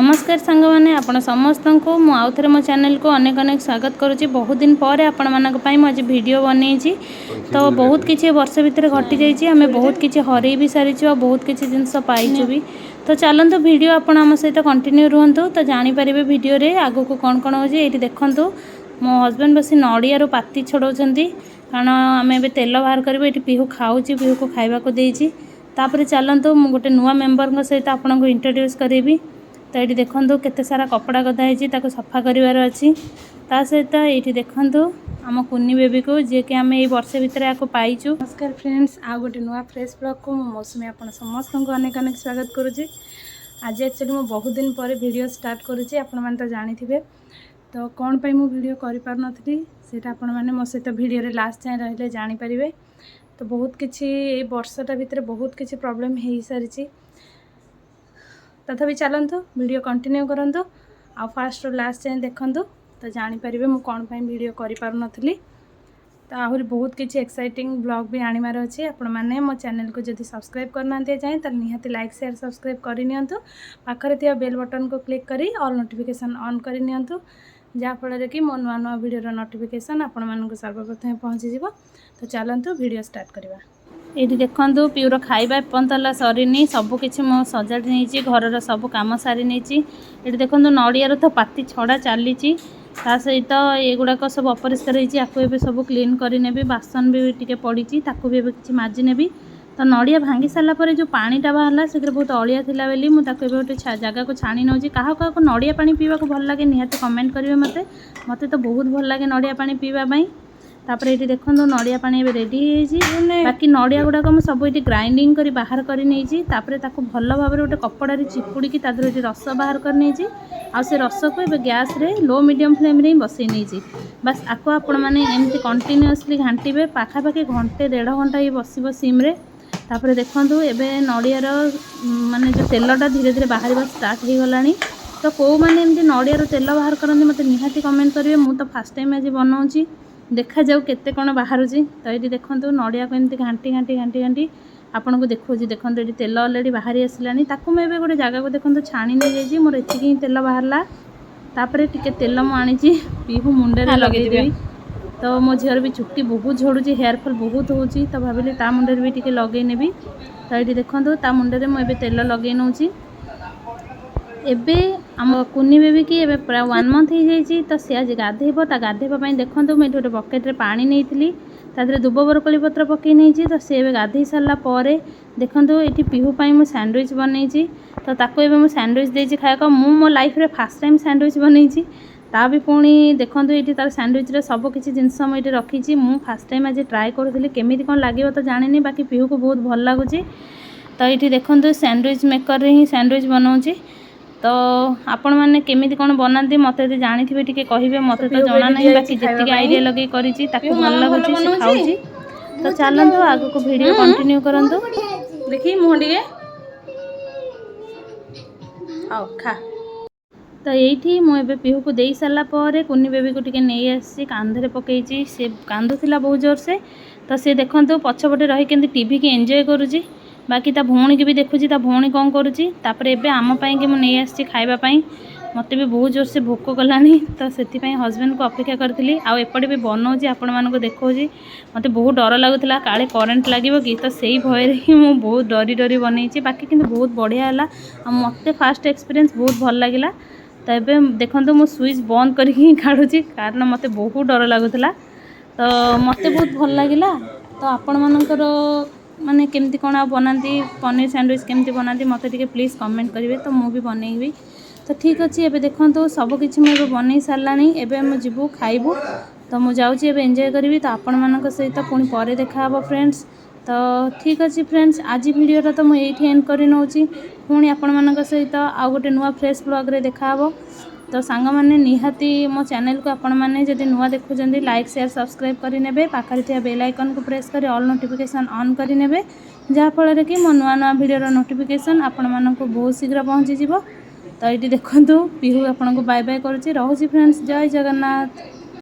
ନମସ୍କାର ସାଙ୍ଗମାନେ, ଆପଣ ସମସ୍ତଙ୍କୁ ମୁଁ ଆଉ ଥରେ ମୋ ଚ୍ୟାନେଲକୁ ଅନେକ ଅନେକ ସ୍ୱାଗତ କରୁଛି। ବହୁତ ଦିନ ପରେ ଆପଣମାନଙ୍କ ପାଇଁ ମୁଁ ଆଜି ଭିଡ଼ିଓ ବନେଇଛି। ତ ବହୁତ କିଛି ଏ ବର୍ଷ ଭିତରେ ଘଟିଯାଇଛି, ଆମେ ବହୁତ କିଛି ହରେଇ ବି ସାରିଛୁ ଆଉ ବହୁତ କିଛି ଜିନିଷ ପାଇଛୁ ବି। ତ ଚାଲନ୍ତୁ, ଭିଡ଼ିଓ ଆପଣ ଆମ ସହିତ କଣ୍ଟିନ୍ୟୁ ରୁହନ୍ତୁ, ତ ଜାଣିପାରିବେ ଭିଡ଼ିଓରେ ଆଗକୁ କ'ଣ କ'ଣ ହେଉଛି। ଏଇଠି ଦେଖନ୍ତୁ, ମୋ ହଜବେଣ୍ଡ ବସି ନଡ଼ିଆରୁ ପାତି ଛଡ଼ଉଛନ୍ତି, କାରଣ ଆମେ ଏବେ ତେଲ ବାହାର କରିବୁ। ଏଇଠି ପିହୁ ଖାଉଛି, ପିହୁକୁ ଖାଇବାକୁ ଦେଇଛି। ତାପରେ ଚାଲନ୍ତୁ, ମୁଁ ଗୋଟେ ନୂଆ ମେମ୍ବରଙ୍କ ସହିତ ଆପଣଙ୍କୁ ଇଣ୍ଟ୍ରୋଡ୍ୟୁସ୍ କରିବି। ତ ଏଇଠି ଦେଖନ୍ତୁ, କେତେ ସାରା କପଡ଼ା ଗଦା ହେଇଛି, ତାକୁ ସଫା କରିବାର ଅଛି। ତା ସହିତ ଏଇଠି ଦେଖନ୍ତୁ ଆମ କୁନି ବେବିକୁ, ଯିଏକି ଆମେ ଏଇ ବର୍ଷେ ଭିତରେ ୟାକୁ ପାଇଛୁ। ନମସ୍କାର ଫ୍ରେଣ୍ଡସ୍, ଆଉ ଗୋଟେ ନୂଆ ଫ୍ରେଶ୍ ବ୍ଲଗ୍କୁ ମୁଁ ମୌସୁମୀ ଆପଣ ସମସ୍ତଙ୍କୁ ଅନେକ ଅନେକ ସ୍ୱାଗତ କରୁଛି। ଆଜି ଆକ୍ଚୁଆଲି ମୁଁ ବହୁତ ଦିନ ପରେ ଭିଡ଼ିଓ ଷ୍ଟାର୍ଟ କରୁଛି, ଆପଣମାନେ ତ ଜାଣିଥିବେ। ତ କ'ଣ ପାଇଁ ମୁଁ ଭିଡ଼ିଓ କରିପାରୁନଥିଲି, ସେଇଟା ଆପଣମାନେ ମୋ ସହିତ ଭିଡ଼ିଓରେ ଲାଷ୍ଟ ଯାଏଁ ରହିଲେ ଜାଣିପାରିବେ। ତ ବହୁତ କିଛି ଏଇ ବର୍ଷଟା ଭିତରେ ବହୁତ କିଛି ପ୍ରୋବ୍ଲେମ୍ ହେଇସାରିଛି। ତଥାପି ଚାଲନ୍ତୁ, ଭିଡ଼ିଓ କଣ୍ଟିନ୍ୟୁ କରନ୍ତୁ ଆଉ ଫାଷ୍ଟରୁ ଲାଷ୍ଟ ଯାଏଁ ଦେଖନ୍ତୁ, ତ ଜାଣିପାରିବେ ମୁଁ କ'ଣ ପାଇଁ ଭିଡ଼ିଓ କରିପାରୁନଥିଲି। ତ ଆହୁରି ବହୁତ କିଛି ଏକ୍ସାଇଟିଂ ବ୍ଲଗ୍ ବି ଆଣିବାର ଅଛି। ଆପଣମାନେ ମୋ ଚ୍ୟାନେଲକୁ ଯଦି ସବସ୍କ୍ରାଇବ୍ କରିନାହାନ୍ତି ଯାଏଁ, ତାହେଲେ ନିହାତି ଲାଇକ୍, ସେୟାର, ସବସ୍କ୍ରାଇବ୍ କରିନିଅନ୍ତୁ। ପାଖରେ ଥିବା ବେଲ୍ ବଟନ୍କୁ କ୍ଲିକ୍ କରି ଅଲ୍ ନୋଟିଫିକେସନ୍ ଅନ୍ କରିନିଅନ୍ତୁ, ଯାହାଫଳରେ କି ମୋ ନୂଆ ନୂଆ ଭିଡ଼ିଓର ନୋଟିଫିକେସନ୍ ଆପଣମାନଙ୍କୁ ସର୍ବପ୍ରଥମେ ପହଞ୍ଚିଯିବ। ତ ଚାଲନ୍ତୁ, ଭିଡ଼ିଓ ଷ୍ଟାର୍ଟ କରିବା। ଏଇଠି ଦେଖନ୍ତୁ, ପିଉର ଖାଇବା ଏପର୍ଯ୍ୟନ୍ତ ହେଲା ସରିନି। ସବୁ କିଛି ମୁଁ ସଜାଡ଼ି ନେଇଛି, ଘରର ସବୁ କାମ ସାରି ନେଇଛି। ଏଠି ଦେଖନ୍ତୁ, ନଡ଼ିଆର ତ ପାତି ଛଡ଼ା ଚାଲିଛି, ତା ସହିତ ଏଗୁଡ଼ାକ ସବୁ ଅପରିଷ୍କାର ହେଇଛି, ଆକୁ ଏବେ ସବୁ କ୍ଲିନ୍ କରିନେବି। ବାସନ ବି ଟିକେ ପଡ଼ିଛି, ତାକୁ ବି ଏବେ କିଛି ମାଜି ନେବି। ତ ନଡ଼ିଆ ଭାଙ୍ଗି ସାରିଲା ପରେ ଯେଉଁ ପାଣିଟା ବାହାରିଲା, ସେଥିରେ ବହୁତ ଅଳିଆ ଥିଲା ବୋଲି ମୁଁ ତାକୁ ଏବେ ଗୋଟେ ଜାଗାକୁ ଛାଣି ନେଉଛି। କାହାକୁ କାହାକୁ ନଡ଼ିଆ ପାଣି ପିଇବାକୁ ଭଲ ଲାଗେ, ନିହାତି କମେଣ୍ଟ କରିବେ ମୋତେ। ମୋତେ ତ ବହୁତ ଭଲ ଲାଗେ ନଡ଼ିଆ ପାଣି ପିଇବା ପାଇଁ। ତାପରେ ଏଇଠି ଦେଖନ୍ତୁ, ନଡ଼ିଆ ପାଣି ଏବେ ରେଡ଼ି ହେଇଯାଇଛି। ବାକି ନଡ଼ିଆ ଗୁଡ଼ାକ ମୁଁ ସବୁ ଏଇଠି ଗ୍ରାଇଣ୍ଡିଙ୍ଗ କରି ବାହାର କରି ନେଇଛି। ତାପରେ ତାକୁ ଭଲ ଭାବରେ ଗୋଟେ କପଡ଼ାରେ ଚିପୁଡ଼ିକି ତା ଦେହରୁ ଏଠି ରସ ବାହାର କରି ନେଇଛି। ଆଉ ସେ ରସକୁ ଏବେ ଗ୍ୟାସ୍ରେ ଲୋ ମିଡ଼ିୟମ୍ ଫ୍ଲେମ୍ରେ ହିଁ ବସେଇ ନେଇଛି। ବାସ୍, ଆକୁ ଆପଣମାନେ ଏମିତି କଣ୍ଟିନ୍ୟୁଅସଲି ଘାଣ୍ଟିବେ, ପାଖାପାଖି ଘଣ୍ଟେ ଦେଢ଼ ଘଣ୍ଟା ଇଏ ବସିବ ସିମ୍ରେ। ତାପରେ ଦେଖନ୍ତୁ, ଏବେ ନଡ଼ିଆର ମାନେ ଯେଉଁ ତେଲଟା ଧୀରେ ଧୀରେ ବାହାରିବା ଷ୍ଟାର୍ଟ ହେଇଗଲାଣି। ତ କେଉଁମାନେ ଏମିତି ନଡ଼ିଆରୁ ତେଲ ବାହାର କରନ୍ତି, ମୋତେ ନିହାତି କମେଣ୍ଟ କରିବେ। ମୁଁ ତ ଫାର୍ଷ୍ଟ ଟାଇମ୍ ଆଜି ବନାଉଛି, ଦେଖାଯାଉ କେତେ କ'ଣ ବାହାରୁଛି। ତ ଏଇଠି ଦେଖନ୍ତୁ, ନଡ଼ିଆକୁ ଏମିତି ଘାଣ୍ଟି ଘାଣ୍ଟି ଘାଣ୍ଟି ଘାଣ୍ଟି ଆପଣଙ୍କୁ ଦେଖାଉଛି। ଦେଖନ୍ତୁ, ଏଠି ତେଲ ଅଲରେଡ଼ି ବାହାରି ଆସିଲାଣି। ତାକୁ ମୁଁ ଏବେ ଗୋଟେ ଜାଗାକୁ ଦେଖନ୍ତୁ ଛାଣି ନେଇଯାଇଛି। ମୋର ଏତିକି ହିଁ ତେଲ ବାହାରିଲା। ତାପରେ ଟିକେ ତେଲ ମୁଁ ଆଣିଛି, ପିହୁ ମୁଣ୍ଡରେ ଲଗେଇଦେବି। ତ ମୋ ଝିଅର ବି ଚୁଟି ବହୁତ ଝଡ଼ୁଛି, ହେୟାର ଫଲ୍ ବହୁତ ହେଉଛି, ତ ଭାବିଲି ତା ମୁଣ୍ଡରେ ବି ଟିକେ ଲଗେଇ ନେବି। ତ ଏଇଠି ଦେଖନ୍ତୁ, ତା ମୁଣ୍ଡରେ ମୁଁ ଏବେ ତେଲ ଲଗେଇ ନେଉଛି। ଏବେ ଆମ କୁନି ବେବିକି ଏବେ ପୁରା ୱାନ୍ ମନ୍ଥ ହେଇଯାଇଛି, ତ ସେ ଆଜି ଗାଧେଇବ। ତା ଗାଧେଇବା ପାଇଁ ଦେଖନ୍ତୁ, ମୁଁ ଏଠି ଗୋଟେ ବକେଟ୍ରେ ପାଣି ନେଇଥିଲି, ତା ଦେହରେ ଦୁବ ବରକୋଳି ପତ୍ର ପକାଇ ନେଇଛି। ତ ସେ ଏବେ ଗାଧେଇ ସାରିଲା ପରେ ଦେଖନ୍ତୁ, ଏଠି ପିହୁ ପାଇଁ ମୁଁ ସ୍ୟାଣ୍ଡୱିଚ୍ ବନେଇଛି। ତ ତାକୁ ଏବେ ମୁଁ ସ୍ୟାଣ୍ଡୱିଚ୍ ଦେଇଛି ଖାଇବାକୁ। ମୁଁ ମୋ ଲାଇଫ୍ରେ ଫାର୍ଷ୍ଟ ଟାଇମ୍ ସ୍ୟାଣ୍ଡୱିଚ୍ ବନେଇଛି। ତା ବି ପୁଣି ଦେଖନ୍ତୁ, ଏଇଠି ତାର ସ୍ୟାଣ୍ଡୱିଚ୍ରେ ସବୁ କିଛି ଜିନିଷ ମୁଁ ଏଇଠି ରଖିଛି। ମୁଁ ଫାର୍ଷ୍ଟ ଟାଇମ୍ ଆଜି ଟ୍ରାଏ କରୁଥିଲି, କେମିତି କ'ଣ ଲାଗିବ ତ ଜାଣିନି, ବାକି ପିହୁକୁ ବହୁତ ଭଲ ଲାଗୁଛି। ତ ଏଇଠି ଦେଖନ୍ତୁ, ସ୍ୟାଣ୍ଡୱିଚ୍ ମେକର୍ରେ ହିଁ ସ୍ୟାଣ୍ଡୱିଚ୍ ବନାଉଛି। ତ ଆପଣମାନେ କେମିତି କ'ଣ ବନାନ୍ତି, ମୋତେ ଯଦି ଜାଣିଥିବେ ଟିକେ କହିବେ। ମୋତେ ତ ପିହୁକୁ ଜଣା ଏଇଠି ନାହିଁ, ଦିଆହେଇଛି ବାକି ଖାଇବା ଯେତିକି ପାଇଁ। ଆଇଡ଼ିଆ ଲଗେଇ କରିଛି, ତାକୁ ପିହୁ ଭଲ ମାମା ଭଲ ଲାଗୁଛି, ସେ ବନଉଛି? ଖାଉଛି। ତ ଚାଲନ୍ତୁ, ଆଗକୁ ଭିଡ଼ିଓ କଣ୍ଟିନ୍ୟୁ କରନ୍ତୁ। ଦେଖି ମୁହଁ ଟିକେ, ହଉ ଖା। ତ ଏଇଠି ମୁଁ ଏବେ ପିହୁକୁ ଦେଇ ସାରିଲା ପରେ କୁନି ବେବିକୁ ଟିକେ ନେଇ ଆସିଛି, କାନ୍ଧରେ ପକେଇଛି। ସେ କାନ୍ଦୁଥିଲା ବହୁତ ଜୋରସେ। ତ ସେ ଦେଖନ୍ତୁ, ପଛପଟେ ରହି କେମିତି ଟିଭିକି ଏନ୍ଜୟ କରୁଛି, ବାକି ତା ଭଉଣୀକି ବି ଦେଖୁଛି, ତା ଭଉଣୀ କ'ଣ କରୁଛି। ତାପରେ ଏବେ ଆମ ପାଇଁକି ମୁଁ ନେଇ ଆସିଛି ଖାଇବା ପାଇଁ। ମୋତେ ବି ବହୁତ ଜୋରସେ ଭୋକ କଲାଣି, ତ ସେଥିପାଇଁ ହଜବେଣ୍ଡକୁ ଅପେକ୍ଷା କରିଥିଲି। ଆଉ ଏପଟେ ବି ବନଉଛି, ଆପଣମାନଙ୍କୁ ଦେଖାଉଛି। ମୋତେ ବହୁତ ଡର ଲାଗୁଥିଲା, କାଳେ କରେଣ୍ଟ ଲାଗିବ କି, ତ ସେଇ ଭୟରେ ହିଁ ମୁଁ ବହୁତ ଡରି ଡରି ବନେଇଛି। ବାକି କିନ୍ତୁ ବହୁତ ବଢ଼ିଆ ହେଲା ଆଉ ମୋତେ ଫାଷ୍ଟ ଏକ୍ସପିରିଏନ୍ସ ବହୁତ ଭଲ ଲାଗିଲା। ତ ଏବେ ଦେଖନ୍ତୁ, ମୁଁ ସୁଇଚ୍ ବନ୍ଦ କରିକି ହିଁ କାଢ଼ୁଛି, କାରଣ ମୋତେ ବହୁତ ଡର ଲାଗୁଥିଲା। ତ ମୋତେ ବହୁତ ଭଲ ଲାଗିଲା। ତ ଆପଣମାନଙ୍କର ମାନେ କେମିତି କ'ଣ ଆଉ ବନାନ୍ତି, ପନିର ସ୍ୟାଣ୍ଡୱିଚ୍ କେମିତି ବନାନ୍ତି, ମୋତେ ଟିକେ ପ୍ଲିଜ୍ କମେଣ୍ଟ କରିବେ, ତ ମୁଁ ବି ବନେଇବି। ତ ଠିକ୍ ଅଛି, ଏବେ ଦେଖନ୍ତୁ, ସବୁକିଛି ମୁଁ ଏବେ ବନେଇ ସାରିଲାଣି। ଏବେ ଆମେ ଯିବୁ, ଖାଇବୁ। ତ ମୁଁ ଯାଉଛି, ଏବେ ଏନ୍ଜୟ କରିବି। ତ ଆପଣମାନଙ୍କ ସହିତ ପୁଣି ପରେ ଦେଖାହେବ ଫ୍ରେଣ୍ଡସ୍। ତ ଠିକ୍ ଅଛି ଫ୍ରେଣ୍ଡସ୍, ଆଜି ଭିଡ଼ିଓଟା ତ ମୁଁ ଏଇଠି ଏଣ୍ଡ କରି ନେଉଛି। ପୁଣି ଆପଣମାନଙ୍କ ସହିତ ଆଉ ଗୋଟେ ନୂଆ ଫ୍ରେଶ୍ ବ୍ଲଗ୍ରେ ଦେଖାହେବ। ତ ସାଙ୍ଗମାନେ, ନିହାତି ମୋ ଚ୍ୟାନେଲକୁ ଆପଣମାନେ ଯଦି ନୂଆ ଦେଖୁଛନ୍ତି, ଲାଇକ୍, ସେୟାର, ସବସ୍କ୍ରାଇବ୍ କରିନେବେ। ପାଖରେ ଥିବା ବେଲ୍ ଆଇକନ୍କୁ ପ୍ରେସ୍ କରି ଅଲ୍ ନୋଟିଫିକେସନ୍ ଅନ୍ କରିନେବେ, ଯାହାଫଳରେ କି ମୋ ନୂଆ ନୂଆ ଭିଡ଼ିଓର ନୋଟିଫିକେସନ୍ ଆପଣମାନଙ୍କୁ ବହୁତ ଶୀଘ୍ର ପହଞ୍ଚିଯିବ। ତ ଏଇଠି ଦେଖନ୍ତୁ, ପିହୁ ଆପଣଙ୍କୁ ବାଏ ବାଏ କରୁଛି। ରହୁଛି ଫ୍ରେଣ୍ଡସ୍, ଜୟ ଜଗନ୍ନାଥ।